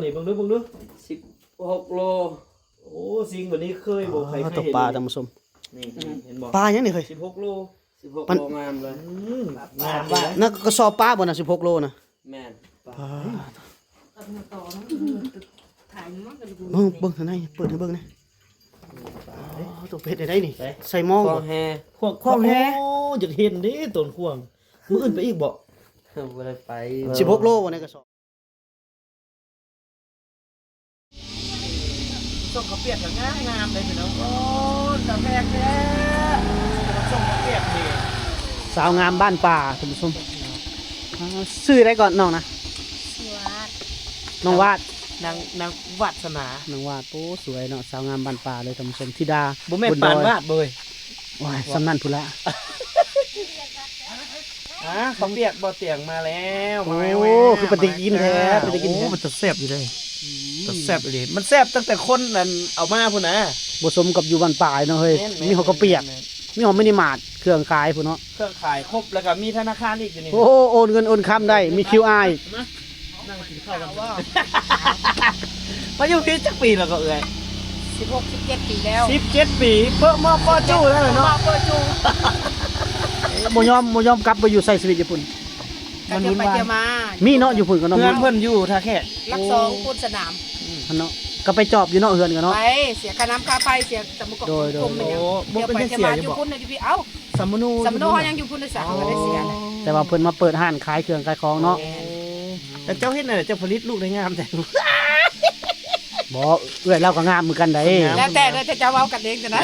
ນີ້ ເບິ່ງດູ ເບິ່ງດູ ສິບຫົກໂລ. ໂອ້ ສິ່ງແບບນີ້ເຄີຍບໍ່ ໃຜເຄີຍເຫັນ ຕົກປາ ທ່ານຜູ້ຊົມ. ນີ້ ເຫັນບໍ່ ປາຫຍັງນີ້ເຄີຍ ສິບຫົກໂລ. ສິບຫົກໂລ ງາມເລີຍ. ອືມ ງາມເລີຍ. ນັ້ນກະສອບປາບໍ່ນະ ສິບຫົກໂລນະ. ແມ່ນ. ປາ ເບິ່ງ ເບິ່ງທາງໃນ ເປີດໃຫ້ເບິ່ງແດ່. ອໍ ຕົວເປັດໄດ້ນີ້ ໃສ່ໝໍ້ ຂວາງແຮ່ ຂວາງແຮ່. ໂອ້ ຢາກເຫັນເດ້ຕົ້ນຂວາງ. ມື້ອື່ນໄປອີກບໍ່? ບໍ່ໄດ້ໄປ. ສິບຫົກໂລບໍ່ໃນກະສອບ. ສົ້ມເຂົ້າປຽກກະງາມໆເດ້ພີ່ນ້ອງ. ໂອ້ ຕາແພງແທ້ ສົ້ມເຂົ້າປຽກນີ້. ສາວງາມບ້ານປ່າ ທ່ານຜູ້ຊົມ. ອ່າ ຊື່ໃດກ່ອນນ້ອງນະ? ຊື່ວາດ ນ້ອງວາດ ນາງ ນາງວາດສະໜາ ນາງວາດ. ໂອ້ ສວຍເນາະ ສາວງາມບ້ານປ່າເລີຍທ່ານຜູ້ຊົມ. ທິດາ ບໍ່ແມ່ນປານວາດເວີຍ. ໂອ້ຍ ສ່ຳນັ້ນພຸ້ນລະ. ອ່າ ເຂົ້າປຽກບໍ່ຕຽງມາແລ້ວ. ໂອ້ ມາແລ້ວ ຄືເປັນຕາກິນແທ້ ເປັນຕາກິນແທ້. ໂອ້ ເປັນຕາແຊບຢູ່ເດ້. ອືມ ຕາແຊບອີ່ຫຼີ. ມັນແຊບຕັ້ງແຕ່ຄົນນັ້ນເອົາມາພຸ້ນນະ. ບໍ່ສົມກັບຢູ່ບ້ານປ່າເນາະເຮີຍ. ແມ່ນໆ ມີຮອດເຂົ້າປຽກ ແມ່ນໆ ມີຮອດມິນິມາດ ເຄື່ອງຂາຍພຸ້ນເນາະ. ເຄື່ອງຂາຍຄົບ ແລ້ວກະມີທະນາຄານອີກຢູ່ນີ້. ໂອ້ ໂອນເງິນໂອນຄຳໄດ້ ມີຄິວອາຍ. ມາ ນັ່ງກິນເຂົ້າກັນ. ມາຢູ່ພີ້ຈັກປີແລ້ວກະເອື້ອຍ? ສິບຫົກ ສິບເຈັດປີແລ້ວ. ສິບເຈັດປີ ເປີ້ມອບເປີ້ຈູ້ແລ້ວເນາະ. ເປີ້ມອບເປີ້ຈູ້. ບໍ່ຍອມ ບໍ່ຍອມກັບໄປຢູ່ໃຊ້ຊີວິດຢູ່ພຸ້ນ. ມັນວຸ່ນວາຍ ກະໄປກະມາ. ມີເນາະ ຢູ່ພຸ້ນກະເນາະ. ເພື່ອນເພິ່ນຢູ່ທ່າແຂກ. ຫຼັກສອງ ໂອ້ ປູນສະໜາມ. ອືມ ຫັ້ນເນາະ ກະໄປຈອບຢູ່ເນາະ ເຮືອນກະເນາະ. ໄປ ເສຍຄ່ານ້ຳຄ່າໄຟ ເສຍສຳປະກອງ. ໂດຍໆ ຄົມແມ່ນຫຍັງ. ໂອ້ ບໍ່ເປັນຫຍັງ ເສຍຢູ່ບໍ່? ສຳມະນູນຢູ່ພີ້. ເອົ້າ ສຳມະນູນ ສຳມະນູນເຮົາຍັງຢູ່ພຸ້ນເດ້ຊະ. ອໍ ເຮົາກະໄດ້ເສຍແຫຼະ. ແຕ່ວ່າເພິ່ນມາເປີດຮ້ານຂາຍເຄື່ອງຂາຍຂອງເນາະ. ໂອ້ ແລ້ວເຈົ້າເຮັດແນວໃດ ເຈົ້າຜະລິດລູກໄດ້ງາມແທ້? ບໍ່ ເອື້ອຍລາວກະງາມຄືກັນໃດ. ງາມ ແລ້ວແຕ່ ແລ້ວແຕ່ເຈົ້າເວົ້າກັນເອງຊັ້ນນະ.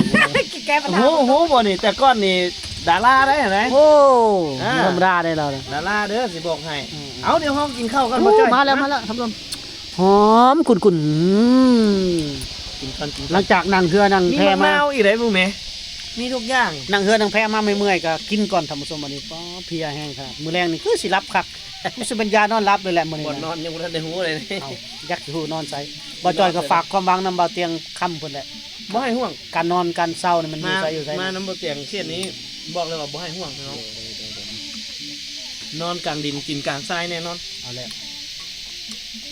ແກ້ບັນຫາ. ຮູ້ ຮູ້ບໍ່ນີ້ ແຕ່ກ່ອນນີ້ດາລາໄດ໋ຫັ້ນນະ. ໂອ້ ອ່າ ບໍ່ທຳມະດາໄດ໋ລາວນະ ດາລາເດີ ຊິບອກໃຫ້. ອືມ ເອົາ ດຽວເຮົາກິນເຂົ້າກັນ. ໂອ້ ມາແລ້ວ ມາແລ້ວ ທ່ານຜູ້ຊົມ. ຫອມຂຸ້ນໆ. ອືມ ກິນກ່ອນ ກິນກ່ອນ. ຫຼັງຈາກນັ່ງເຮືອນັ່ງແພມາ ມີໝາກນາວອີກໄດ໋ ເບິ່ງແມ ມີທຸກຢ່າງ. ນັ່ງເຮືອນັ່ງແພມາເມື່ອຍໆ ກະກິນກ່ອນທ່ານຜູ້ຊົມ. ອັນນີ້ ປາ ເພຍແຮງຂະໜາດ. ມື້ແລງນີ້ຄືຊິຫຼັບຄັກ ຄືຊິເປັນຢານອນຫຼັບເລີຍແຫຼະມື້ນີ້ນະ. ບໍ່ນອນ ຍັງບໍ່ທັນໄດ້ຮູ້ເລີຍ. ເອົ້າ ຢາກຊິຮູ້ນອນໃສ. ບ່າວຈ້ອຍກະຝາກຄວາມຫວັງນຳບ່າວຕຽງຄຳພຸ້ນແຫຼະ. ບໍ່ໃຫ້ຫ່ວງ ການນອນການເຊົານີ້ມັນຢູ່ໃສຢູ່ໃສ. ມານຳບ່າວຕຽງເຂດນີ້ ອືມ ບອກເລີຍວ່າບໍ່ໃຫ້ຫ່ວງເນາະ. ໂດຍໆໆໆ. ນອນກາງດິນກິນກາງຊາຍແນ່ນອນ. ເອົາແຫຼະ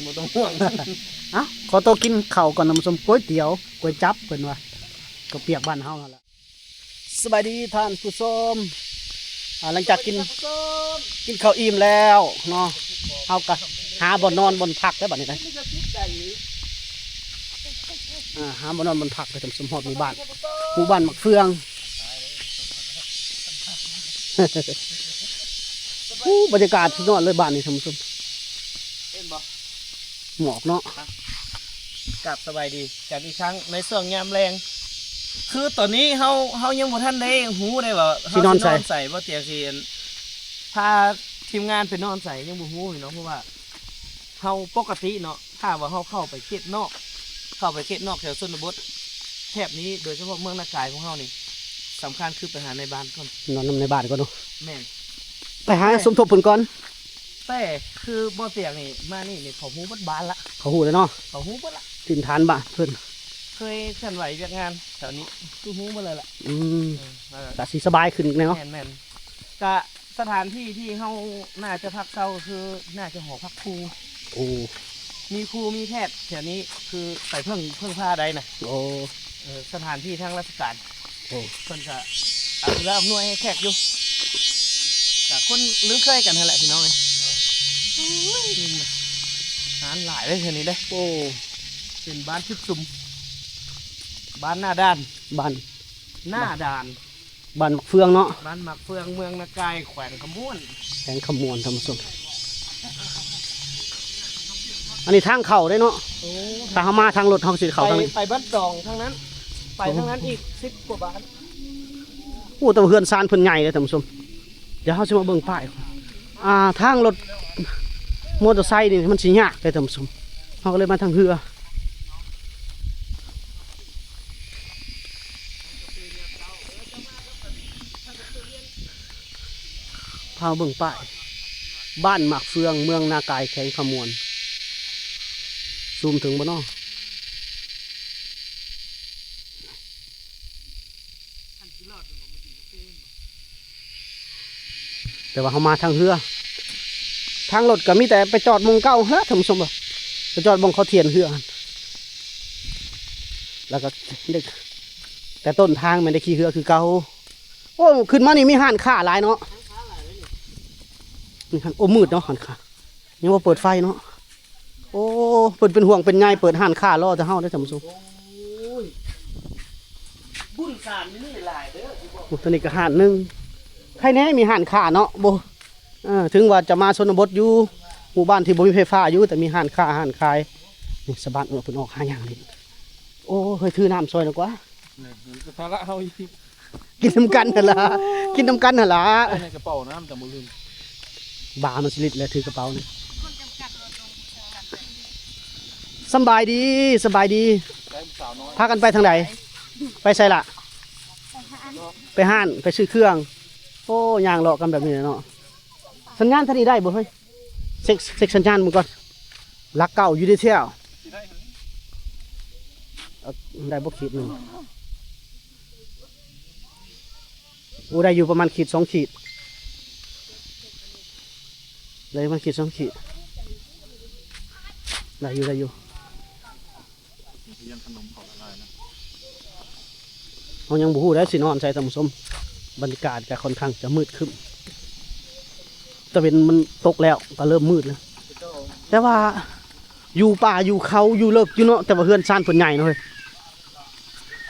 ບໍ່ຕ້ອງຫ່ວງ. ເອົ້າ ຂໍໂຕກິນເຂົ້າກ່ອນທ່ານຜູ້ຊົມ. ກ໋ວຍຕຽວ ກ໋ວຍຈັບເພິ່ນວ່າ ເຂົ້າປຽກບ້ານເຮົາຫັ້ນລະ. ສະບາຍດີທ່ານຜູ້ຊົມ. ອ່າ ຫຼັງຈາກກິນ ສະບາຍດີທ່ານຜູ້ຊົມ ກິນເຂົ້າອີ່ມແລ້ວເນາະ ເຮົາກະຫາບ່ອນນອນບ່ອນພັກແລ້ວບາດນີ້ນະ. ອ່າ ຫາບ່ອນນອນບ່ອນພັກເດີທ່ານຜູ້ຊົມ. ຮອດໝູ່ບ້ານ ໝູ່ບ້ານໝາກເຟືອງ. ໂອ້ ບັນຍາກາດສຸດຍອດເລີຍບ້ານນີ້ທ່ານຜູ້ຊົມ. ເຫັນບໍ່? ໝອກເນາະ. ກາບສະບາຍດີກັນອີກຄັ້ງໃນຊ່ວງຍາມແລງ. ຄືຕອນນີ້ເຮົາ ເຮົາຍັງບໍ່ທັນໄດ້ຮູ້ໄດ໋ວ່າເຮົາຊິນອນໃສ ຊິນອນໃສ. ບໍ່ຕຽງຊິ ອັນ ພາທີມງານໄປນອນໃສຍັງບໍ່ຮູ້ເນາະ. ເພາະວ່າເຮົາ ປົກກະຕິເນາະ ຖ້າວ່າເຮົາເຂົ້າໄປເຂດນອກ ເຂົ້າໄປເຂດນອກແຖວຊົນນະບົດແຖບນີ້ ໂດຍສະເພາະເມືອງນາກາຍຂອງເຮົານີ້ ສຳຄັນຄືໄປຫານາຍບ້ານກ່ອນ. ນອນນຳນາຍບ້ານກ່ອນເນາະ. ແມ່ນ. ໄປຫາ ແຕ່ ສົມທົບເພິ່ນກ່ອນ. ແຕ່ຄືບໍ່ຕຽງນີ້ ມານີ້ນີ້ ເຂົາຮູ້ເບິດບ້ານລະ. ເຂົາຮູ້ແລ້ວເນາະ. ເຂົາຮູ້ເບິດລະ ຖິ່ນຖານບ້ານເພິ່ນ. ເຄີຍເຄື່ອນໄຫວວຽກງານແຖວນີ້ ຄືຮູ້ໝົດເລີຍລະ. ອືມ ເອີ ກະຊິສະບາຍຂຶ້ນແນ່ເນາະ. ແມ່ນໆ. ກະສະຖານທີ່ທີ່ເຮົາໜ້າຈະພັກເຊົາ ຄືໜ້າຈະຫໍພັກຄູ. ໂອ້ ມີຄູມີແພດແຖວນີ້ ຄືໄປເພິ່ງ ເພິ່ງພາໄດ້ນະ. ໂອ້ ເອີ ສະຖານທີ່ທາງລາຊການ. ໂອ້ ເພິ່ນກະອຳນວຍ ອຳນວຍໃຫ້ແຂກຢູ່ ກະຄົນລຶ້ງເຄີຍກັນຫັ້ນແຫຼະພີ່ນ້ອງເອີຍ. ໂອ້ຍ ຮ້ານຫຼາຍເດ້ແຖວນີ້ເດ້. ໂອ້ ເປັນບ້ານຈຸດຊຸມ ບ້ານໜ້າດ່ານ ບ້ານໜ້າດ່ານ ບ້ານໝາກເຟືອງເນາະ. ບ້ານໝາກເຟືອງ ເມືອງນາກາຍ ແຂວງຄຳມ່ວນ ແຂວງຄຳມ່ວນ ທ່ານຜູ້ຊົມ. ອັນນີ້ທາງເຂົ້າເດ້ເນາະ. ໂອ້ ຖ້າເຮົາມາທາງລົດ ເຮົາຊິເຂົ້າທາງນີ້ ໄປ ໄປບ້ານດອງທາງນັ້ນ ໄປທາງນັ້ນອີກສິບກວ່າບ້ານ. ໂອ້ ແຕ່ວ່າເຮືອນຊານເພິ່ນໃຫຍ່ເດ້ທ່ານຜູ້ຊົມ. ດຽວເຮົາຊິມາເບິ່ງປ້າຍ. ອ່າ ທາງລົດມໍເຕີໄຊນີ້ມັນຊິຍາກເດ້ທ່ານຜູ້ຊົມ. ເຮົາກະເລີຍມາທາງເຮືອ. ພາເບິ່ງປ້າຍ ບ້ານໝາກເຟືອງ ເມືອງນາກາຍ ແຂວງຄຳມ່ວນ. ຊູມເຖິງບໍ່ເນາະ? ແຕ່ວ່າເຮົາມາທາງເຮືອ ທາງລົດກະມີແຕ່ໄປຈອດໝ່ອງເກົ່າຫັ້ນແຫຼະທ່ານຜູ້ຊົມເອີຍ. ໄປຈອດບ່ອນເຂົາທຽນເຮືອຫັ້ນ ແລ້ວກໍເດັກ ແຕ່ຕົ້ນທາງແມ່ນໄດ້ຂີ່ເຮືອຄືເກົ່າ. ໂອ້ ຂຶ້ນມານີ້ມີຮ້ານຄ້າຫຼາຍເນາະ. ນີ້ຫັ້ນ ໂອ້ ມືດເນາະ ຮ້ານຄ້າ ຍັງບໍ່ເປີດໄຟເນາະ. ໂອ້ ເພິ່ນເປັນຫ່ວງເປັນໃຍ ເປີດຮ້ານຄ້າລໍແຕ່ເຮົາເດ້ທ່ານຜູ້ຊົມ. ໂອ້ຍ ບຸນສານມີຫຼາຍເດີ ໂອ້ ຕົວນີ້ກໍຮ້ານໜຶ່ງ ໃຄແດ່ມີຮ້ານຄ້າເນາະ. ບໍ່ ເອີ ເຖິງວ່າຈະມາຊົນນະບົດຢູ່ ໝູ່ບ້ານທີ່ບໍ່ມີໄຟຟ້າຢູ່ ແຕ່ມີຮ້ານຄ້າຮ້ານຂາຍ. ນີ້ຊາວບ້ານເອື້ອເພິ່ນອອກຫາຫຍັງນີ້. ໂອ້ ເຮີ້ຍ ຖືນ້ຳຊ່ອຍໜ່ອຍກວ່າ. ນີ້ ພາລະເຮົາອີກ ກິນນຳກັນຫັ້ນລະ ກິນນຳກັນຫັ້ນລະ. ໃສ່ໃນກະເປົານ້ຳຈັ່ງບໍ່ລືມ ບາມັນຊິລິດແຫຼະ ຖືກະເປົານີ້. ສຳບາຍດີ ສຳບາຍດີ. ພາກັນໄປທາງໃດ? ໄປໃສລະ? ໄປຮ້ານ ໄປຊື້ເຄື່ອງ. ໂອ້ ຍ່າງເລາະກັນແບບນີ້ແຫຼະເນາະ. ສັນຍານທາງນີ້ໄດ້ບໍ່ເຮີ້ຍ? ເຊັກ ເຊັກສັນຍານເບິ່ງກ່ອນ. ຫຼັກເກົ້າຢູ່ເດແທ້. ເອີ ໄດ້ບໍ່ຂີດໜຶ່ງ? ໂອ້ ໄດ້ຢູ່ປະມານຂີດສອງຂີດ ໄດ້ປະມານຂີດສອງຂີດ. ໄດ້ຢູ່ ໄດ້ຢູ່. ເຮົາຍັງບໍ່ຮູ້ໄດ໋ຊິນອນໃສທ່ານຜູ້ຊົມ. ບັນຍາກາດກໍຄ່ອນຂ້າງຈະມືດຄຶ້ມ ຕາເວັນມັນຕົກແລ້ວ ກໍເລີ່ມມືດແລ້ວ. ແຕ່ວ່າຢູ່ປ່າຢູ່ເຂົາ ຢູ່ເລິກຢູ່ເນາະ ແຕ່ວ່າເຮືອນຊານເພິ່ນໃຫຍ່ເນາະເຮີ້ຍ.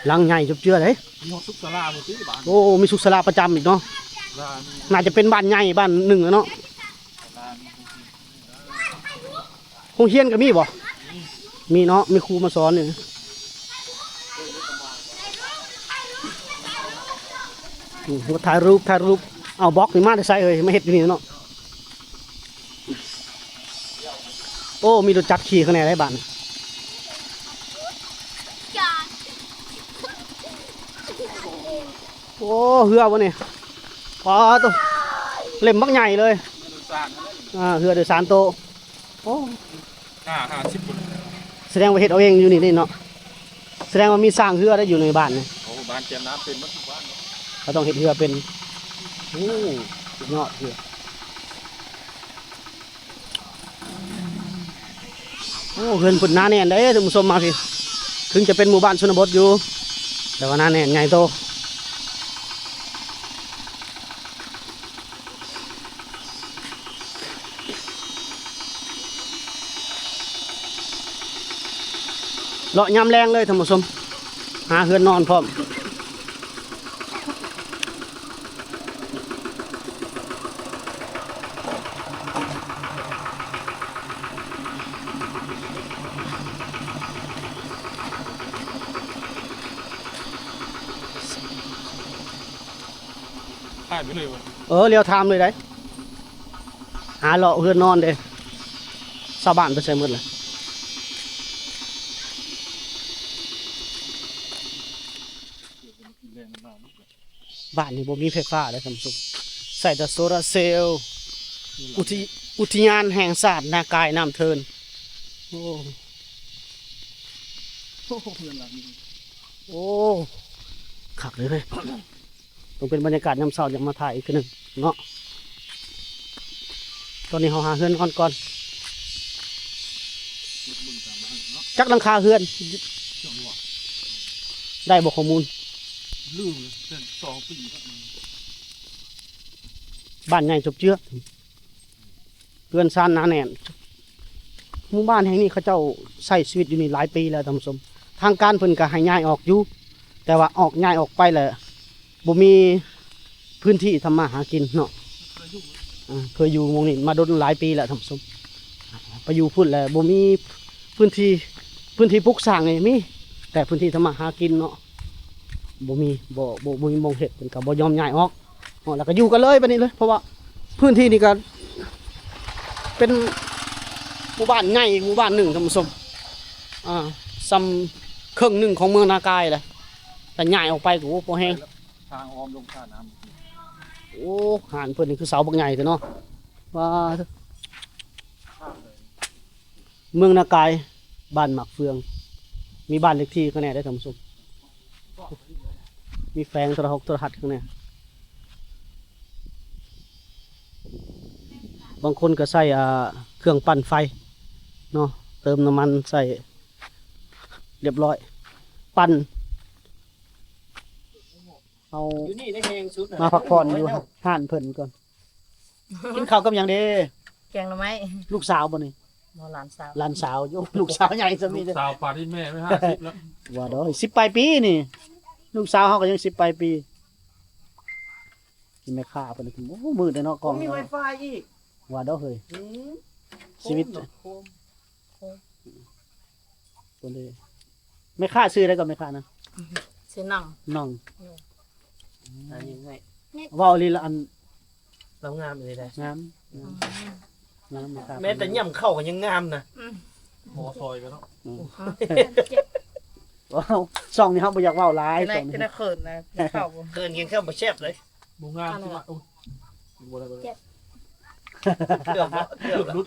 ຫຼັງໃຫຍ່ຈົບເຈື່ອເດ້. ມີຮອດສຸກສາລາພຸ້ນຕິບ້ານ. ໂອ້ ມີສຸກສາລາປະຈຳອີກເນາະ. ສາລາມີ ໜ້າຈະເປັນບ້ານໃຫຍ່ບ້ານໜຶ່ງແລ້ວເນາະ. ສາລາມີ ໂຮງຮຽນກໍມີບໍ່? ມີ ມີເນາະ ມີຄູມາສອນນີ້. ອືມ ຖ່າຍຮູບ ຖ່າຍຮູບ. ເອົາບລັອກນີ້ມາແຕ່ໃສເອີຍ? ມາເຮັດຢູ່ນີ້ເນາະ. ໂອ້ ມີລົດຈັກຂີ່ຂ້າງໃນໄດ້ບາດນີ້. ໂອ້ ເຮືອບໍ່ນີ້? ປາໂຕ ເຫຼັ້ມບັກໃຫຍ່ເລີຍ. ອ່າ ເຮືອໂດຍສານໂຕ. ໂອ້ ຫ້າ ຫ້າສິບພຸ້ນ. ສະແດງວ່າເຮັດເອົາເອງຢູ່ນີ້ເດ້ເນາະ. ສະແດງວ່າມີຊ່າງເຮືອໄດ້ຢູ່ໃນບ້ານນີ້. ໂອ້ ບ້ານແຈມນ້ຳເປັນໝົດທຸກບ້ານເນາະ. ເຂົາຕ້ອງເຮັດເຮືອເປັນ. ໂອ້ ສຸດຍອດເຮືອ. ໂອ້ ເຮືອນເພິ່ນໜາແໜ້ນເດ້ທ່ານຜູ້ຊົມ. ມາພີ້ ເຖິງຈະເປັນໝູ່ບ້ານຊົນນະບົດຢູ່ ແຕ່ວ່າໜາແໜ້ນໃຫຍ່ໂຕ. ເລາະຍາມແລງເລີຍທ່ານຜູ້ຊົມ ຫາເຮືອນນອນພ້ອມ. ຖ່າຍໄປເລີຍບໍ່? ເອີ ລ້ຽວຖາມເລີຍໄດ໋. ຫາເລາະເຮືອນນອນເດ້. ຊາວບ້ານໄປໃສໝົດລະ? ບ້ານນີ້ບໍ່ມີໄຟຟ້າເດ້ທ່ານຜູ້ຊົມ ໃຊ້ແຕ່ໂຊລາເຊວ. ອຸທິ ອຸທິຍານແຫ່ງຊາດນາກາຍນ້ຳເທີນ. ໂອ້ ໂອ້ ເຮືອນຫຼັງນີ້ ໂອ້ ຄັກເລີຍເວີຍ. ຕ້ອງເປັນບັນຍາກາດຍາມເຊົ້າ ຢາກມາຖ່າຍອີກເທື່ອໜຶ່ງເນາະ. ຕອນນີ້ເຮົາຫາເຮືອນນອນກ່ອນ. ຈັກຫຼັງຄາເຮືອນ ໄດ້ບໍ່ຂໍ້ມູນ? ລືມເລີຍ ເປັນສອງປີແລ້ວ. ບ້ານໃຫຍ່ຈົບເຈື່ອ ເຮືອນຊານໜາແໜ້ນ. ໝູ່ບ້ານແຫ່ງນີ້ເຂົາເຈົ້າໃຊ້ຊີວິດຢູ່ນີ້ຫຼາຍປີແລ້ວທ່ານຜູ້ຊົມ. ທາງການເພິ່ນກໍໃຫ້ຍ້າຍອອກຢູ່ ແຕ່ວ່າອອກ ຍ້າຍອອກໄປແລ້ວ ບໍ່ມີພື້ນທີ່ທຳມາຫາກິນເນາະ. ເອີ ເຄີຍຢູ່ໝ່ອງນີ້ມາດົນຫຼາຍປີແລ້ວທ່ານຜູ້ຊົມ. ໄປຢູ່ພຸ້ນແລ້ວບໍ່ມີພື້ນທີ່ ພື້ນທີ່ປຸກສ້າງນີ້ມີ ແຕ່ພື້ນທີ່ທຳມາຫາກິນເນາະ ບໍ່ມີ ບໍ່ ບໍ່ ບໍ່ມີໝ່ອງເຮັດ ເພິ່ນກໍບໍ່ຍອມຍ້າຍອອກເນາະ. ແລ້ວກໍຢູ່ກັນເລີຍບາດນີ້ເລີຍ ເພາະວ່າພື້ນທີ່ນີ້ກໍເປັນໝູ່ບ້ານໃຫຍ່ໝູ່ບ້ານໜຶ່ງທ່ານຜູ້ຊົມ. ອ່າ ສ່ຳເຄິ່ງໜຶ່ງຂອງເມືອງນາກາຍແຫຼະ ແຕ່ຍ້າຍອອກໄປກໍ ໂອ້ ພໍແຮງ. ທາງອ້ອມລົງທ່ານ້ຳ. ໂອ້ ຮ້ານເພິ່ນນີ້ຄືເສົາບັກໃຫຍ່ແທ້ເນາະ. ວ້າ ເມືອງນາກາຍ ບ້ານໝາກເຟືອງ ມີບ້ານເລກທີ່ຂ້າງໃນເດ້ທ່ານຜູ້ຊົມ ມີແຝງໂທລະຫົກໂທລະທັດຂ້າງໃນ. ບາງຄົນກໍໃຊ້ ອ່າ ເຄື່ອງປັ່ນໄຟເນາະ ເຕີມນ້ຳມັນໃສ່ຮຽບຮ້ອຍ ປັ່ນ ເຮົາ ຢູ່ນີ້ໄດ້ແຮງສຸດ ມາພັກຜ່ອນຢູ່ຮ້ານເພິ່ນກ່ອນ. ກິນເຂົ້າກັບຫຍັງເດ? ແກງໜໍ່ໄມ້. ລູກສາວບໍ່ນີ້? ບໍ່ ຫຼານສາວ. ຫຼານສາວຢູ່ ລູກສາວໃຫຍ່ຊະມີເດ. ລູກສາວປານນີ້ແມ່ໄປຫ້າສິບແລ້ວ. ວ່າດອກ ສິບປາຍປີນີ້ ລູກສາວເຮົາກໍຍັງສິບປາຍປີ. ກິນແມ່ຄ້າເພິ່ນ ໂອ້ ມືດເດ້ເນາະ ກ້ອງ ມີໄວຟາຍອີກ. ວ່າດອກເຮີ້ຍ ອືມ ຊີວິດ ໂຄມ ໂຄມ ໂຄມ ເພິ່ນເດ້. ແມ່ຄ້າຊື່ໃດກໍແມ່ຄ້ານະ? ຊື່ໜ່ອງ ໜ່ອງ. ໂດຍ ອືມ ອັນນີ້ໃຫ້ ເວົ້າອີ່ຫຼີລະ ອັນ ລາວງາມອີ່ຫຼີເດ້. ງາມ ອືມ ງາມ ງາມແມ່ຄ້າ ແມ້ແຕ່ຫຍ້ຳເຂົ້າກໍຍັງງາມນະ. ອືມ ໝໍຊອຍກັນເນາະ. ອືມ ວ້າວ ຊ່ອງນີ້ເຮົາບໍ່ຢາກເວົ້າຫຼາຍ ເປັນ ຊ່ອງນີ້ ເປັນເຂີນນະ ກິນເຂົ້າບໍ່ ເຂີນ ກິນເຂົ້າບໍ່ແຊບເລີຍ. ບໍ່ງາມ ອັນນັ້ນ ຊິວ່າ ໂອ້ຍ ບໍ່ໄດ້ ບໍ່ໄດ້ ເກືອບ ເກືອບ ເກືອບ ເກືອບຫຼຸດ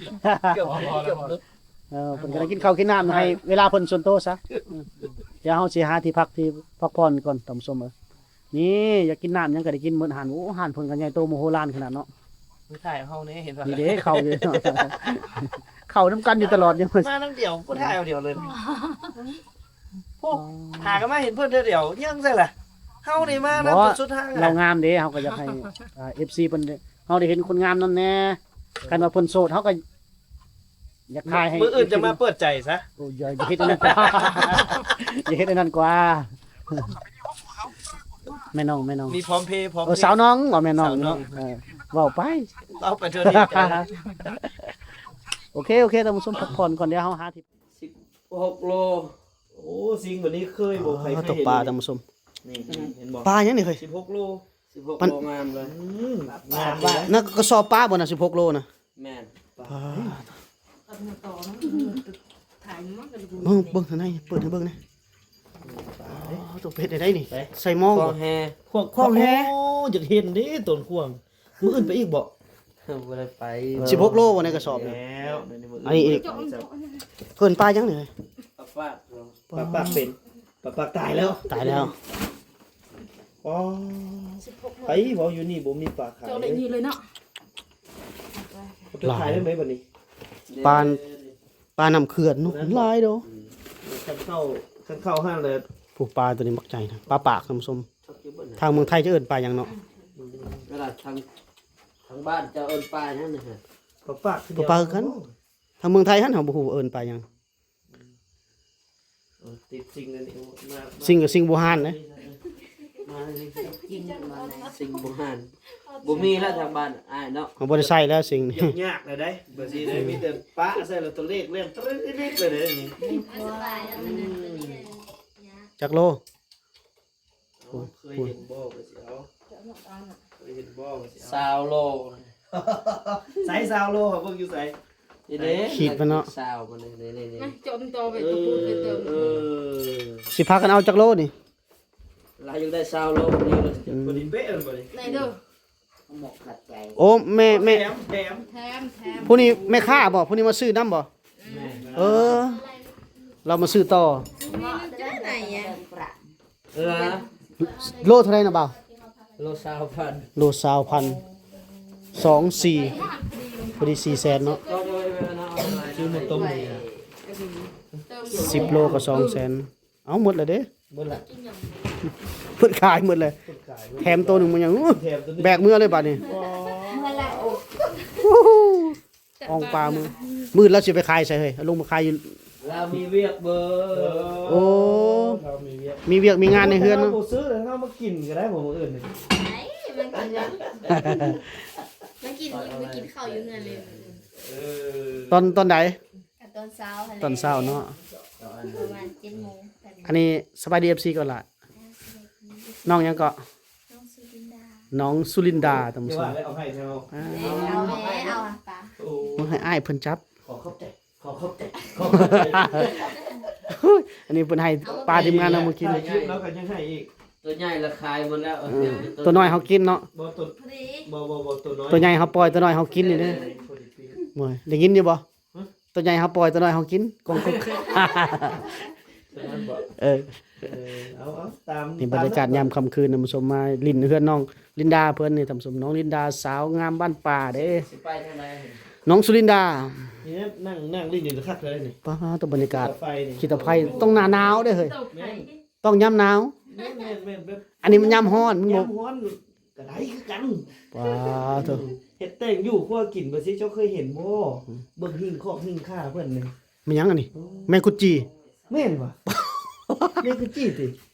ເກືອບຫຼຸດ ເກືອບຫຼຸດ. ເອີ ເພິ່ນກຳລັງກິນເຂົ້າກິນນ້ຳ ໃຫ້ເວລາເພິ່ນສ່ວນໂຕຊະ. ອືມ ດຽວເຮົາຊິຫາທີ່ພັກທີ່ພັກຜ່ອນກ່ອນ ທ່ານຜູ້ຊົມເອີຍ. ນີ້ຢາກກິນນ້ຳຫຍັງກໍໄດ້ກິນໝົດ. ຮ້ານ ໂອ້ ຮ້ານເພິ່ນກໍໃຫຍ່ໂຕມະໂຫລານຂະໜາດເນາະ. ມາຖ່າຍເຮົາແດ່ ເຫັນບໍ່? ນີ້ເດ້ ເຂົ້າຢູ່ ເຂົ້ານຳກັນຢູ່ຕະຫຼອດ ຍັງມານຳດຽວ ບໍ່ຖ່າຍເອົາດຽວເລີຍ. ໂອ້ ຫາກໍມາເຫັນເພິ່ນເທື່ອດຽວ ຍັງໃສ່ລະ. ເຮົານີ້ມານຳ ບໍ່ ຈົນສຸດທາງ. ລາວງາມເດ້ ເຮົາກໍຢາກໃຫ້ ອ່າ ເອັຟຊີ ເພິ່ນ ເຮົາໄດ້ເຫັນຄົນງາມນຳແດ່. ຄັນວ່າເພິ່ນໂສດ ເຮົາກໍ ຢາກຖ່າຍໃຫ້ ມື້ອື່ນຈະມາເປີດໃຈຊະ. ໂອ້ຍ ຢ່າເຮັດອັນນັ້ນກວ່າ ຢ່າເຮັດອັນນັ້ນກວ່າ. ແມ່ນ້ອງ ແມ່ນ້ອງ ມີພ້ອມເພ ພ້ອມເພ. ເອີ ສາວນ້ອງ ວ່າແມ່ນ້ອງ ສາວນ້ອງ ເນາະ. ເອີ ເວົ້າໄປ ເວົ້າໄປເທື່ອນີ້. ໂອເຄ ໂອເຄ ທ່ານຜູ້ຊົມ ພັກຜ່ອນກ່ອນ ດຽວເຮົາຫາທີ່ ສິບຫົກໂລ. ໂອ້ ຊິງ ບັດນີ້ເຄີຍບໍ່ໃຜເຄີຍເຫັນ ຕົກປາ ທ່ານຜູ້ຊົມ. ນີ້ ນີ້ ເຫັນບໍ່ ປາຫຍັງນີ້ເຄີຍ? ສິບຫົກໂລ. ສິບຫົກໂລ ງາມເລີຍ. ອືມ ງາມເລີຍ. ນັ້ນກະສອບປາບໍ່ນະ ສິບຫົກໂລນະ? ແມ່ນ. ປາ ເບິ່ງ ເບິ່ງທາງໃນ ເປີດໃຫ້ເບິ່ງແດ່. ປາເດ້ ໂຕເປັດໄດ້ນີ້ ໃສ່ໝໍ້ ຂອງແຮ ຂອງແຮ. ໂອ້ ຢາກເຫັນເດ້ ໂຕນຂວາງ. ມື້ອື່ນໄປອີກບໍ່? ບໍ່ໄດ້ໄປ. ສິບຫົກໂລບໍ່ໃນກະສອບນີ້? ແລ້ວ ອັນນີ້ອີກ ເອີ້ນປາຫຍັງນີ້? ປາປາກ. ປາປາກເປັນ ປາປາກຕາຍແລ້ວ ຕາຍແລ້ວ. ອໍ ໄປເວົ້າຢູ່ນີ້ບໍ່ມີປາຂາຍ ເຈົ້າໄດ້ນີ້ເລີຍເນາະ. ເອົາໄປຂາຍໄດ້ໄໝບັດນີ້? ປາ ປານ້ຳເຂື່ອນເນາະ ຫຼາຍເດ້. ອືມ ຄັນເຂົ້າ ຄັນເຂົ້າຫັ້ນແຫຼະ. ຜູ້ປາໂຕນີ້ມັກໃຫຍ່ນະ ປາປາກ ທ່ານຜູ້ຊົມ. ທາງເມືອງໄທຈະເອີ້ນປາຫຍັງເນາະ? ເວລາທາງ ທາງບ້ານເຈົ້າເອີ້ນປາຫຍັງນີ້? ປາປາກ ປາປາກຄືກັນ. ທາງເມືອງໄທຫັ້ນເຮົາບໍ່ຮູ້ວ່າເອີ້ນປາຫຍັງ. ເອີ ຕິດສິ່ງອັນນີ້ມາ ສິ່ງກໍສິ່ງບູຮານເດ້. ມານີ້ ສິ່ງບູຮານ ບໍ່ມີແລ້ວທາງບ້ານອ້າຍເນາະ. ເຮົາບໍ່ໄດ້ໃຊ້ແລ້ວສິ່ງນີ້ ຍາກແລ້ວເດ້. ບັດນີ້ໄດ້ມີແຕ່ປະໃສ່ແລ້ວຕົວເລກແລ່ນຕະລິກເລີຍເດ້ນີ້. ອືມ ຈັກໂລ? ເອີ ເຄີຍເຫັນບໍ່ກໍຊິເອົາ ເຄີຍເຫັນບໍ່ກໍຊິເອົາ. ຊາວໂລ. ໃສຊາວໂລ? ເຮົາເບິ່ງຢູ່ໃສ? ນີ້ເດ້ ຂີດມັນເນາະ ຊາວມັນນີ້ ນີ້ໆ ມາ ເຈາະຕໍ່ໄປ ເອີ ຕະປູໄປເຕີມ. ເອີ ຊິພາກັນເອົາຈັກໂລນີ້? ລາວຢາກໄດ້ຊາວໂລນີ້ເລີຍ. ອືມ ພໍດີເປະແມ່ນບໍ່ນີ້? ໄດ້ເດີ. ໂອ້ ແມ່ ແມ່ ແຖມ ແຖມ ແຖມ ແຖມ. ຜູ້ນີ້ແມ່ຄ້າບໍ່? ຜູ້ນີ້ມາຊື້ນຳບໍ່? ແມ່ນ. ເອີ ລາວມາຊື້ຕໍ່. ເອີ ໂລເທົ່າໃດນະບ່າວ? ໂລຊາວພັນ ໂລຊາວພັນ ສອງສີ່ ພໍດີສີ່ແສນເນາະ. ຊື້ໝົດຕົ້ມນີ້ ສິບໂລກໍສອງແສນ. ເອົາ ໝົດແລ້ວເດ້. ໝົດລະ ເພິ່ນຂາຍໝົດເລີຍ. ເພິ່ນຂາຍ ແຖມໂຕໜຶ່ງມາຫຍັງ ແບກເມືອເລີຍບາດນີ້. ອໍ ເມືອລະ. ອອງປາມື້ ມື້ລາວຊິໄປຂາຍໃສເຮີ້ຍ? ເອົາລົງໄປຂາຍຢູ່ ລາວມີວຽກເບີ. ໂອ້ ລາວມີວຽກ ມີວຽກມີງານໃນເຮືອນເນາະ. ບໍ່ຊື້ແລ້ວ ເຮົາມາກິນກໍໄດ້ບໍ່ມື້ອື່ນນີ້? ໄດ້ ມາກິນ ມາກິນ ມາກິນເຂົ້າຢູ່ເຮືອນເລີຍ. ເອີ ຕອນ ຕອນໃດ? ກໍຕອນເຊົ້າຫັ້ນແຫຼະ ຕອນເຊົ້າເນາະ ປະມານເຈັດໂມງ. ອັນນີ້ສະບາຍດີ ເອັຟຊີ ກ່ອນລະ. ນ້ອງຫຍັງເກາະ? ນ້ອງສຸລິນດາ ນ້ອງສຸລິນດາ ທ່ານຜູ້ຊົມ. ເອົາໃຫ້ເຮົາ ເອົາແດ່ ເອົາປາ ໂອ້ ໃຫ້ອ້າຍເພິ່ນຈັບ. ຂໍຂອບໃຈ ຂໍຂອບໃຈ ຂໍຂອບໃຈ. ໂອ້ຍ ອັນນີ້ເພິ່ນໃຫ້ປາທີມງານເຮົາມາກິນ. ແລ້ວກໍຍັງໃຫ້ອີກ. ຕົວໃຫຍ່ລະຂາຍໝົດແລ້ວ ເອີ ຕົວນ້ອຍເຮົາກິນເນາະ. ບໍ່ ຕົວ ບໍ່ ບໍ່ ບໍ່ ຕົວນ້ອຍ ຕົວໃຫຍ່ເຮົາປ່ອຍ ຕົວນ້ອຍເຮົາກິນນີ້ເດ້. ໂອ້ຍ ໄດ້ຍິນຢູ່ບໍ່? ຕົວໃຫຍ່ເຮົາປ່ອຍ ຕົວນ້ອຍເຮົາກິນ ກົງກຸກ. ເອີ ເອີ ເອົາ ເອົາ ຕາມ ນີ້ບັນຍາກາດຍາມຄ່ຳຄືນ ທ່ານຜູ້ຊົມ ມາຫຼິ້ນເຮືອນນ້ອງລິນດາເພິ່ນນີ້ ທ່ານຜູ້ຊົມ. ນ້ອງລິນດາ ສາວງາມບ້ານປ່າເດ້. ຊິໄປທາງໃດ? ນ້ອງສຸລິນດາ ນີ້ນະ ນັ່ງ ນັ່ງຫຼິ້ນຢູ່ຄັກເລີຍນີ້ ປາດໂທ້ ບັນຍາກາດ ຂີ້ຕາໄຟນີ້ ຂີ້ຕາໄຟ ຕ້ອງໜ້າໜາວເດ້ເຮີ້ຍ ແມ່ນ ຕ້ອງຍາມໜາວ ແມ່ນໆໆ ແບບ ອັນນີ້ມັນຍາມຮ້ອນ ມັນບໍ່ ຍາມຮ້ອນກໍໄດ້ຄືກັນ ປາດໂທ້ ເຮັດແຕ່ງຢູ່ຄົວກິນ ບໍ່ຊິເຈົ້າເຄີຍເຫັນບໍ່? ອືມ ເບິ່ງຫິ້ງຄອກຫິ້ງຄາເພິ່ນນີ້ ແມ່ນຫຍັງອັນນີ້? ໂອ້ ແມງກຸດຈີ່ ແມ່ນຫວາ? ແມງກຸດຈີ່ຕິ?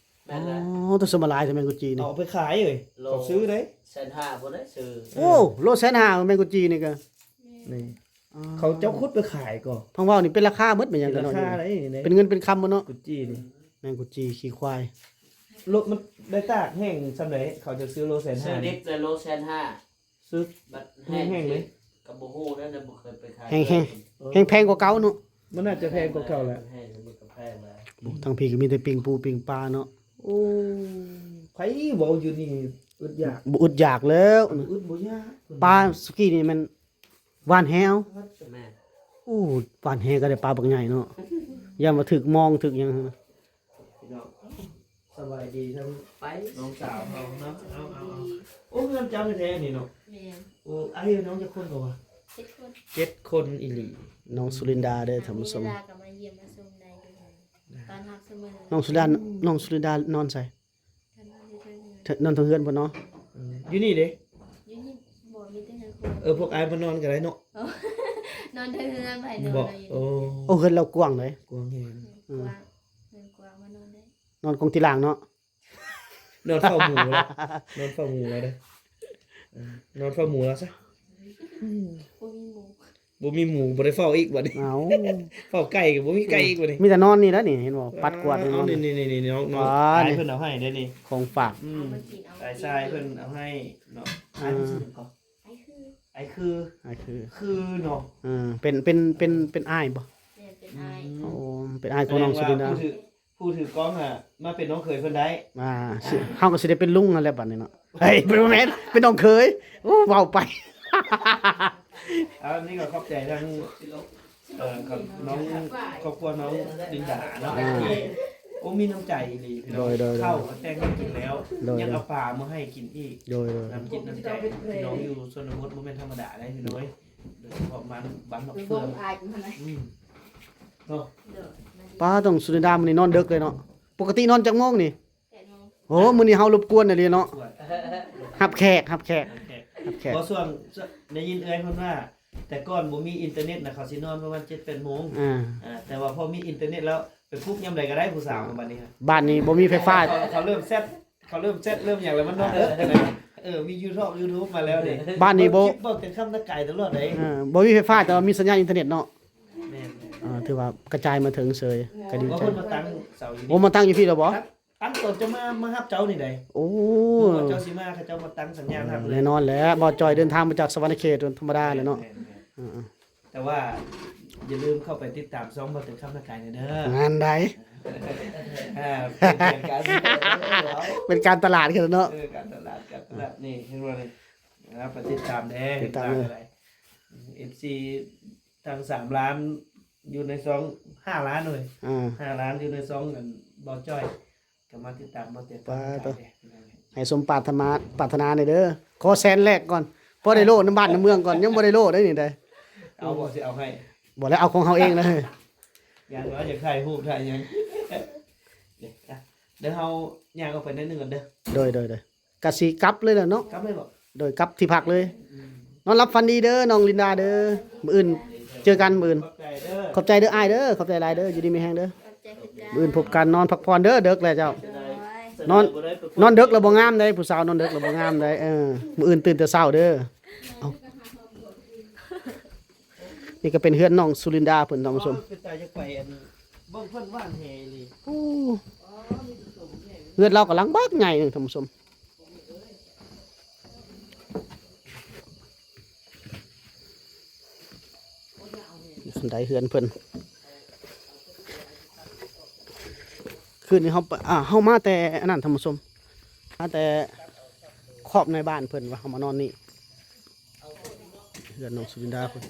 ແມ່ນແຫຼະ ອໍ ຕົວສຳມະລາຍແຕ່ແມງກຸດຈີ່ນີ້ ເອົາໄປຂາຍເອີຍ ໂລ ເຂົາຊື້ເດ້ ແສນຫ້າພຸ້ນເດ້ຊື້ ໂອ້ ໂລແສນຫ້າ ແມງກຸດຈີ່ນີ້ກະ ນີ້ ອໍ ເຂົາເຈົ້າຂຸດໄປຂາຍກໍ ພັງເວົ້ານີ້ເປັນລາຄາໝົດ ແມ່ນຫຍັງກໍເນາະ ເປັນລາຄາໄດ໋ນີ້ເດ້ ເປັນເງິນເປັນຄຳໝົດເນາະ ກຸດຈີ່ນີ້ ແມງກຸດຈີ່ ຂີ້ຄວາຍ ລົດມັນໄດ້ຕາກແຫ້ງສ່ຳໃດ ເຂົາຈະຊື້ໂລແສນຫ້າ ຊື້ດິບແລ້ວໂລແສນຫ້າ ຊື້ ບັດແຫ້ງ ແຫ້ງເລີຍ ກໍບໍ່ຮູ້ນະ ບໍ່ເຄີຍໄປຂາຍ ແຫ້ງໆ ເອີ ແຮງແພງກວ່າເກົ່າເນາະ ມັນໜ້າຈະແພງກວ່າເກົ່າແຫຼະ ແຫ້ງມັນກໍແພງແລ້ວ ໂອ້ ທາງພີ້ກໍມີແຕ່ປີ້ງປູປີ້ງປາເນາະ ໂອ້ ໃຜເວົ້າຢູ່ນີ້ອຶດຢາກ ບໍ່ອຶດຢາກແລ້ວ ອຶດບໍ່ຢາກ ປາສຸກີ່ນີ້ແມ່ນຫວ່ານແຫ ແມ່ນ ໂອ້ ຫວ່ານແຫກໍໄດ້ປາບັກໃຫຍ່ເນາະ ຢ້ານວ່າຖືກມອງຖືກຫຍັງ ພີ່ນ້ອງ ສະບາຍດີທັງ ໄປ ນ້ອງສາວເຮົາເນາະ ເອົາ ເອົາ ເອົາ ໂອ້ ເຮືອນເຈົ້າແທ້ໆນີ້ເນາະ ແມ່ນ ໂອ້ ອາຍຸນ້ອງຈັກຄົນກໍວ່າ ເຈັດຄົນ ເຈັດຄົນອີ່ຫຼີ ນ້ອງສຸລິນດາເດີທ່ານຜູ້ຊົມ ເວລາກໍມາຢ້ຽມມາຊົມໄດ້ຢູ່ ຕ້ອນຮັບສະເໝີ ນ້ອງສຸລິນດາ ນ້ອງສຸລິນດານອນໃສ? ກໍນອນຢູ່ເທິງເຮືອນ ນອນເທິງເຮືອນພຸ້ນເນາະ ອືມ ຢູ່ນີ້ເດ້? ຢູ່ນີ້ບໍ່ ມີແຕ່ເຮືອນຄົວ ເອີ ພວກອ້າຍມານອນກໍໄດ້ເນາະ ນອນເທິງເຮືອນ ໃຜນອນ ບໍ່ ຢູ່ນີ້ ໂອ້ ໂອ້ ເຮືອນລາວກວ້າງເດ້ ກວ້າງແຮງ ເຮືອນກວ້າງ ເຮືອນກວ້າງ ມານອນໄດ້ ນອນກອງຕີລ່າງເນາະ ນອນເຝົ້າໝູລະ ນອນເຝົ້າໝູລະເດີ ເອີ ນອນເຝົ້າໝູລະຊະ ອືມ ບໍ່ມີໝູ ບໍ່ມີໝູ ບໍ່ໄດ້ເຝົ້າອີກບັດນີ້ ເອົ້າ ເຝົ້າໄກ່ກໍບໍ່ມີໄກ່ອີກບັດນີ້ ມີແຕ່ນອນນີ້ແຫຼະນີ້ ເຫັນບໍ່ ປັດກວາດ ເອົາ ນີ້ ນີ້ໆໆ ນ້ອງ ນ້ອງ ປາດ ອ້າຍເພິ່ນເອົາໃຫ້ເດ້ນີ້ ຂອງຝາກ ອືມ ອ້າຍຊາຍເພິ່ນເອົາໃຫ້ເນາະ ເອີ ອ້າຍເພິ່ນຊື່ຫຍັງກໍ ອ້າຍຄື ອ້າຍຄື ອ້າຍຄື ຄືເນາະ ເອີ ເປັນ ເປັນ ເປັນ ເປັນອ້າຍບໍ່? ແມ່ນ ເປັນອ້າຍ ອືມ ໂອ້ ເປັນອ້າຍຂອງນ້ອງສຸລິນດາ ແສດງວ່າຜູ້ຖື ຜູ້ຖືກ້ອງຫາມາເປັນນ້ອງເຂີຍເພິ່ນໄດ້ ອ່າ ຊິ ເຮົາກໍຊິໄດ້ເປັນລຸງຫັ້ນແຫຼະບັດນີ້ເນາະ ເຮີ້ຍ ບໍ່ແມ່ນ ເປັນນ້ອງເຂີຍ ໂອ້ ເວົ້າໄປ ເອົາ ນີ້ກໍຂອບໃຈທາງ ເອີ ກັບນ້ອງ ຄອບຄົວນ້ອງລິນດາເນາະ ອ່າ ທີ່ ໂອ້ ມີນ້ຳໃຈອີ່ຫຼີພີ່ນ້ອງ ໂດຍໆໆ ເຂົ້າກໍແຕ່ງໃຫ້ກິນແລ້ວ ໂດຍໆ ຍັງເອົາປາມາໃຫ້ກິນອີກ ໂດຍໆ ນ້ຳຈິດນ້ຳໃຈພີ່ນ້ອງຢູ່ຊົນນະບົດບໍ່ແມ່ນທຳມະດາເດ້ພີ່ນ້ອງເອີຍ ໂດຍສະເພາະບ້ານ ບ້ານໝາກເຟືອງ ອືມ ເນາະ ປ້າ ນ້ອງສຸລິນດາມື້ນີ້ນອນເດິກເລີຍເນາະ ປົກກະຕິນອນຈັກໂມງນີ້? ແປດໂມງ ໂອ້ ມື້ນີ້ເຮົາລົບກວນອີ່ຫຼີເນາະ ຮັບແຂກ ຮັບແຂກ ຮັບແຂກ ຮັບແຂກ ບໍ່ ຊ່ວງ ໄດ້ຍິນເອື້ອຍເພິ່ນວ່າ ແຕ່ກ່ອນບໍ່ມີອິນເຕີເນັດນະ ເຂົາຊິນອນປະມານເຈັດແປດໂມງ ອ່າ ອ່າ ແຕ່ວ່າພໍມີອິນເຕີເນັດແລ້ວ ໄປປຸກຍາມໃດກໍໄດ້ຜູ້ສາວ ອ່າ ບັດນີ້ ບ້ານນີ້ບໍ່ມີໄຟຟ້າ ເຂົາ ເຂົາເລີ່ມແຊັດ ເຂົາເລີ່ມແຊັດເລີ່ມຫຍັງແລ້ວ ມັນນອນເດິກນະ ເອີ ມີຢູທູບ ຢູທູບມາແລ້ວນີ້ ບ້ານນີ້ບໍ່ ເບິ່ງຄລິບ ເບິ່ງແຕ່ຄຳນະກາຍຕະຫຼອດເດ້ ອ່າ ບໍ່ມີໄຟຟ້າ ແຕ່ວ່າມີສັນຍານອິນເຕີເນັດເນາະ ແມ່ນໆ ອ່າ ຖືວ່າກະຈາຍມາເຖິງເສີຍ ກໍດີໃຈ ເພິ່ນມາຕັ້ງເສົາຢູ່ ໂອ້ ມາຕັ້ງຢູ່ພີ້ແລ້ວບໍ່? ຕັ້ງ ຕັ້ງຕອນຈະມາ ມາຮັບເຈົ້ານີ້ໃດ ໂອ້ ເຈົ້າຊິມາ ເຂົາເຈົ້າມາຕັ້ງສັນຍານຮັບເລີຍ ແນ່ນອນແຫຼະ ບ່າວຈ່ອຍເດີນທາງມາຈາກສະຫວັນນະເຂດ ທຳມະດາແຫຼະເນາະ ແມ່ນໆ ເອີ ແຕ່ວ່າຢ່າລືມເຂົ້າໄປຕິດຕາມຊ່ອງບ່າວແຕງຄຳນະກາຍແດ່ເດີ ງານໃດ ອ່າ ເປັນການ ເປັນການຕະຫຼາດກັນເນາະ ເອີ ການຕະຫຼາດ ການຕະຫຼາດ ນີ້ເຫັນບໍ່ນີ້ ໄປຕິດຕາມແດ່ ຕິດຕາມເດີ ເອັຟຊີ ຕັ້ງສາມລ້ານ ຢູ່ໃນຊ່ອງຫ້າລ້ານເວີຍ ອ່າ ຫ້າລ້ານ ຢູ່ໃນຊ່ອງອັນບ່າວຈ້ອຍ ກໍມາຕິດຕາມບ່າວແຕງຄຳນະກາຍແດ່ ໃຫ້ສົມປາດຖະໜາ ປາດຖະໜາແດ່ເດີ ຂໍແສນແລກກ່ອນ ພໍໄດ້ໂລນຳບ້ານນຳເມືອງກ່ອນ ຍັງບໍ່ໄດ້ໂລໄດ໋ນີ້ໄດ໋ ເອົາບໍ່ ຊິເອົາໃຫ້ ບໍ່ແລ້ວ ເອົາຂອງເຮົາເອງເລີຍ ຢ້ານວ່າຢາກຖ່າຍຮູບຖ່າຍຫຍັງ ດຽວເຮົາຍ່າງອອກໄປໜ້ອຍໜຶ່ງກ່ອນເດີ ໂດຍໆໆ ກະຊິກັບເລີຍແຫຼະເນາະ ກັບເລີຍບໍ່ ໂດຍ ກັບທີ່ພັກເລີຍ ອືມ ນອນຫຼັບຝັນດີເດີ ນ້ອງລິນດາເດີ ມື້ອື່ນເຈີກັນ ມື້ອື່ນ ຂອບໃຈເດີ ຂອບໃຈເດີອ້າຍເດີ ຂອບໃຈຫຼາຍເດີ ຢູ່ດີມີແຮງເດີ ຂອບໃຈຄືກັນ ມື້ອື່ນພົບກັນ ນອນພັກຜ່ອນເດີ ເດິກແລ້ວເຈົ້າ ໂດຍ ນອນ ນອນເດິກແລ້ວບໍ່ງາມເດ້ ຜູ້ສາວນອນເດິກແລ້ວບໍ່ງາມເດ້ ເອີ ມື້ອື່ນຕື່ນແຕ່ເຊົ້າເດີ ເອົ້າ ນີ້ກໍເປັນເຮືອນນ້ອງສຸລິນດາເພິ່ນ ທ່ານຜູ້ຊົມ ເປັນຕາຢາກໄປອັນ ເບິ່ງເພິ່ນຫວ່ານແຫອີ່ຫຼີ ໂອ້ ເຮືອນລາວກຳລັງບັກໃຫຍ່ໜຶ່ງ ທ່ານຜູ້ຊົມ ຄັນໄດເຮືອນເພິ່ນ ຄືນນີ້ເຮົາ ອ່າ ເຮົາມາແຕ່ອັນນັ້ນ ທ່ານຜູ້ຊົມ ມາແຕ່ຂອບໃນບ້ານເພິ່ນວ່າເຮົາມານອນນີ້ ເຮືອນນ້ອງສຸລິນດາເພິ່ນ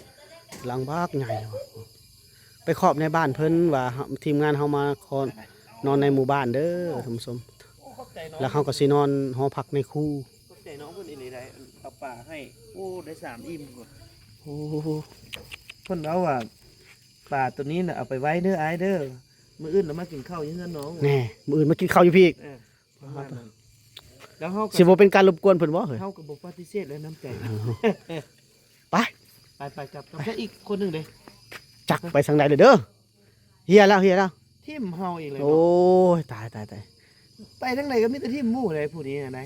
ຫຼັງບັກໃຫຍ່ ໄປຂອບໃນບ້ານເພິ່ນວ່າ ທີມງານເຮົາມາຂໍນອນໃນໝູ່ບ້ານເດີ ທ່ານຜູ້ຊົມ ແລ້ວເຮົາກໍຊິນອນຫໍພັກໃນຄູ ຂອບໃຈນ້ອງເພິ່ນອີ່ຫຼີໄດ໋ ເອົາປາໃຫ້ ໂອ້ ໄດ້ສາມອີ່ມພຸ້ນ ອ້ ເພິ່ນເວົ້າວ່າ ປາໂຕນີ້ນະ ເອົາໄປໄວ້ເດີອ້າຍເດີ ມື້ອື່ນລະມາກິນເຂົ້າຢູ່ເຮືອນນ້ອງ. ແນ່ ມື້ອື່ນມາກິນເຂົ້າຢູ່ພີ້ອີກ. ເອີ ປະມານນັ້ນ. ແລ້ວເຮົາກໍ ຊິບໍ່ເປັນການລົບກວນເພິ່ນບໍ່ເຮີ້ຍ? ເຮົາກໍບໍ່ປະຕິເສດແລ້ວນ້ຳໃຈ. ໄປ ໄປໆ ກັບ ກັບ ໄປ ອີກຄົນໜຶ່ງເດ້. ຈັກໄປທາງໃດເລີຍເດີ. ເຫື່ອແລ້ວ ເຫື່ອແລ້ວ ຖິ້ມເຮົາອີກແລ້ວ. ໂອ້ຍ ຕາຍ ຕາຍ ຕາຍ ໄປທາງໃດກໍມີແຕ່ຖິ້ມໝູ່ໃດ໋ ຜູ້ນີ້ນະ.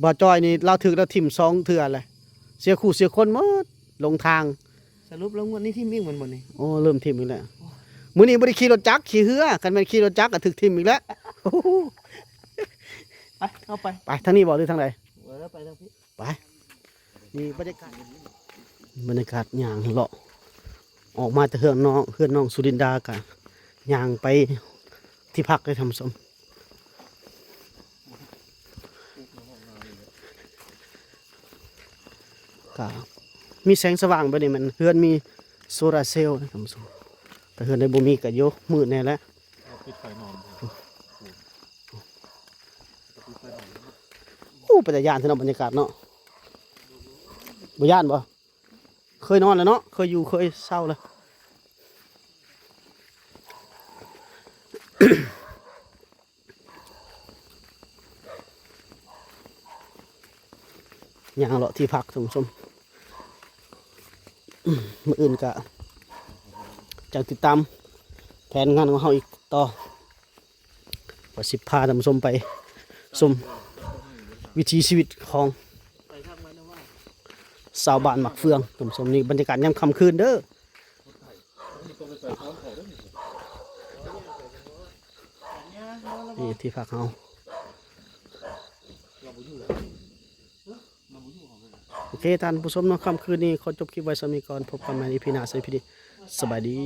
ບ່າວຈ້ອຍນີ້ລາວຖືກລາວຖິ້ມສອງເທື່ອແຫຼະ ເສຍຄູ່ເສຍຄົນໝົດ ຫຼົງທາງ. ສະຫຼຸບແລ້ວງວດນີ້ຖິ້ມອີກແມ່ນບໍ່ນີ້? ໂອ້ ເລີ່ມຖິ້ມອີກແລ້ວ. ໂອ້ຍ ມື້ນີ້ບໍ່ໄດ້ຂີ່ລົດຈັກ ຂີ່ເຮືອ ຄັນແມ່ນຂີ່ລົດຈັກກໍຖືກຖິ້ມອີກແລ້ວ. ໄປ ເຂົ້າໄປ ໄປທາງນີ້ບໍ່ ຫຼືທາງໃດ? ເອີ ໄປທາງພີ້. ໄປ ນີ້ບັນຍາກາດ ບັນຍາກາດຍ່າງເລາະ ອອກມາແຕ່ເຮືອນນ້ອງ ເຮືອນນ້ອງສຸລິນດາ ກະຍ່າງໄປທີ່ພັກເລີຍທ່ານຜູ້ຊົມ. ກະມີແສງສະຫວ່າງແບບນີ້ ແມ່ນເຮືອນມີໂຊລາເຊວນະທ່ານຜູ້ຊົມ. ຖ້າເຮືອນໃດບໍ່ມີກະ ໂຍ ມືດແດ່ແຫຼະ. ເອົາປິດໄຟນອນ ໂອ້ ເປັນຕາຢ້ານແທ້ເນາະ ບັນຍາກາດເນາະ. ບໍ່ຢ້ານບໍ່? ເຄີຍນອນແລ້ວເນາະ ເຄີຍຢູ່ເຄີຍເຊົາແລ້ວ. ຍ່າງເລາະທີ່ພັກທ່ານຜູ້ຊົມ. ມື້ອື່ນກະຈັ່ງຕິດຕາມແຜນງານຂອງເຮົາອີກຕໍ່. ວ່າຊິພາທ່ານຜູ້ຊົມໄປຊົມວິຖີຊີວິດຂອງຊາວບ້ານໝາກເຟືອງ ທ່ານຜູ້ຊົມ. ນີ້ບັນຍາກາດຍາມຄ່ຳຄືນເດີ. ນີ້ທີ່ພັກເຮົາ. ໂອເຄ ທ່ານຜູ້ຊົມເນາະ ຄ່ຳຄືນນີ້ຂໍຈົບຄລິບໄວ້ສ່ຳນີ້ກ່ອນ. ພົບກັນໃໝ່ ອີພີ ໜ້າ. ສະບາຍດີ.